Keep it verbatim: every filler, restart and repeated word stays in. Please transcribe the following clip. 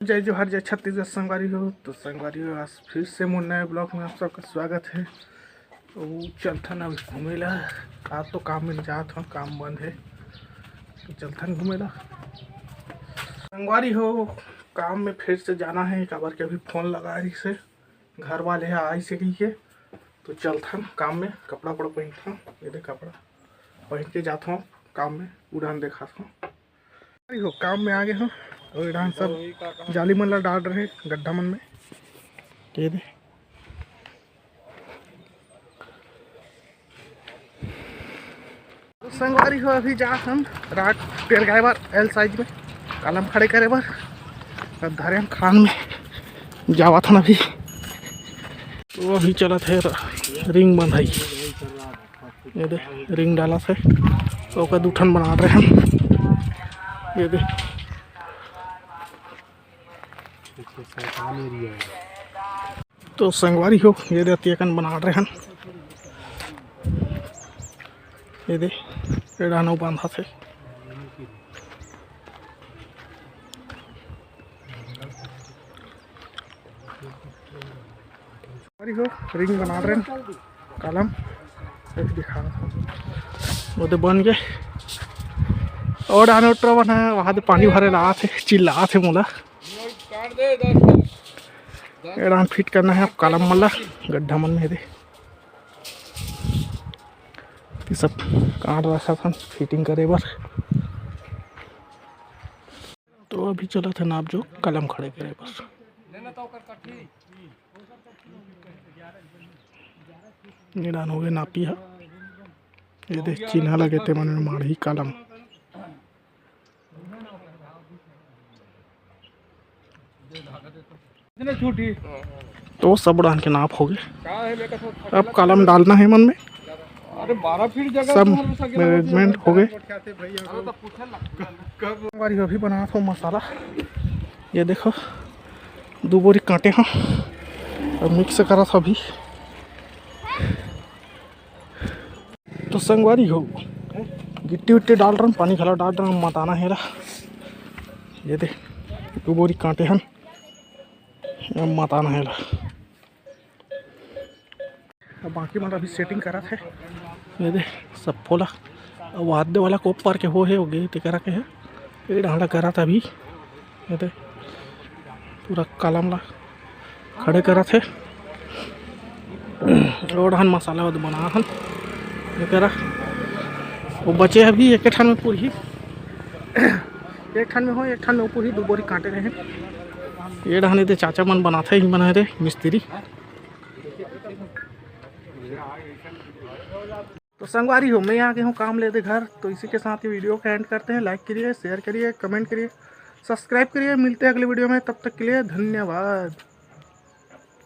जय जोहार, जय छत्तीसगढ़ संगवारी हो। तो संगवारी हो, आज फिर से मोर नए vlog में आप सबका स्वागत है। तो चलथन अब घूमे ला। आज तो काम में जात हन, काम बंद है, तो चलथन घूमे ला। संगवारी हो, काम में फिर से जाना है, काबर के अभी फोन लगा रही से घर वाले ह आइस हे कहिके। तो चलथन काम में, कपड़ा उपड़ा पहिनथन। ये दे कपड़ा पहिन के जात हूँ काम में, उड़ान देखात हूँ। अरे हो, काम में आ गए हो। और इड़ान सब जाली मन ला डाल रहे गड्ढा मन में। ये दे संगवारी हो, अभी जा हम राड पेरगाए बर एल साइज में कलम खड़े करे बर। अब धरे हम खान में जावत हन अभी। तो अभी चलत है रिंग बंधाई। ये दे रिंग डालत है, तो ओकर दू ठन बना रहे हम। ये दे तो संगवारी हो, ये दे अतिया कन बना रहे हन। ये दे, ये डानो बांधा थे। संगवारी हो, रिंग बना रहे हन, कलम एक दिखा रहा हूँ। वो दे बन गए। और डानो ट्रवन है, वहाँ दे पानी भरे ला थे, चिल्ला थे मोला। एड़ान फिट करना है अब कलम मन ला गड्ढा मन में दे। ये सब काट रखा था फिटिंग करे बर। तो अभी चलत है नाप जो कलम खड़े करे बर। एड़ान हो गए नापी हा। ये दे चिन्हा लगे ते मन में माढ़ी कलम। तो सब डाहन के नाप हो गए। अब कॉलम डालना है मन में। अरे बारह फीट जगह सब तो हम लोग सब मैनेजमेंट हो गए। अरे तो पूछे ला। बारी अभी बनात हो मसाला। ये देखो, दू बोरी काटे हो, अब मिक्स करत हो अभी। तो संगवारी हो, गिट्टी उट्टी डाल रहा हूँ, पानी घला डाल रहा हूँ, मताना हेला। ये दे, दू बोरी काटे हन, अब मताना हेला। अब बाकी मन अभी सेटिंग करत है। ये दे, सब फोला, अब आदे वाला को ऊपर के हो है, वो गे ते करा के है, ये डांडा करत अभी। ये दे, पूरा कलम ला खड़े करत हे। और हन मसाला वाला बना हन एकरा। वो बचे अभी एक ठन में पूरी, एक ठन में हो, एक ठन में पूरी दू बोरी काटे रहे। ये डहान दे चाचा मन बनाथे ही बनाए रे मिस्त्री। तो संगवारी हो, मैं आ गया हूँ काम ले दे घर। तो इसी के साथ ये वीडियो का एंड करते हैं। लाइक करिए, शेयर करिए, कमेंट करिए, सब्सक्राइब करिए। मिलते हैं अगले वीडियो में, तब तक के लिए धन्यवाद।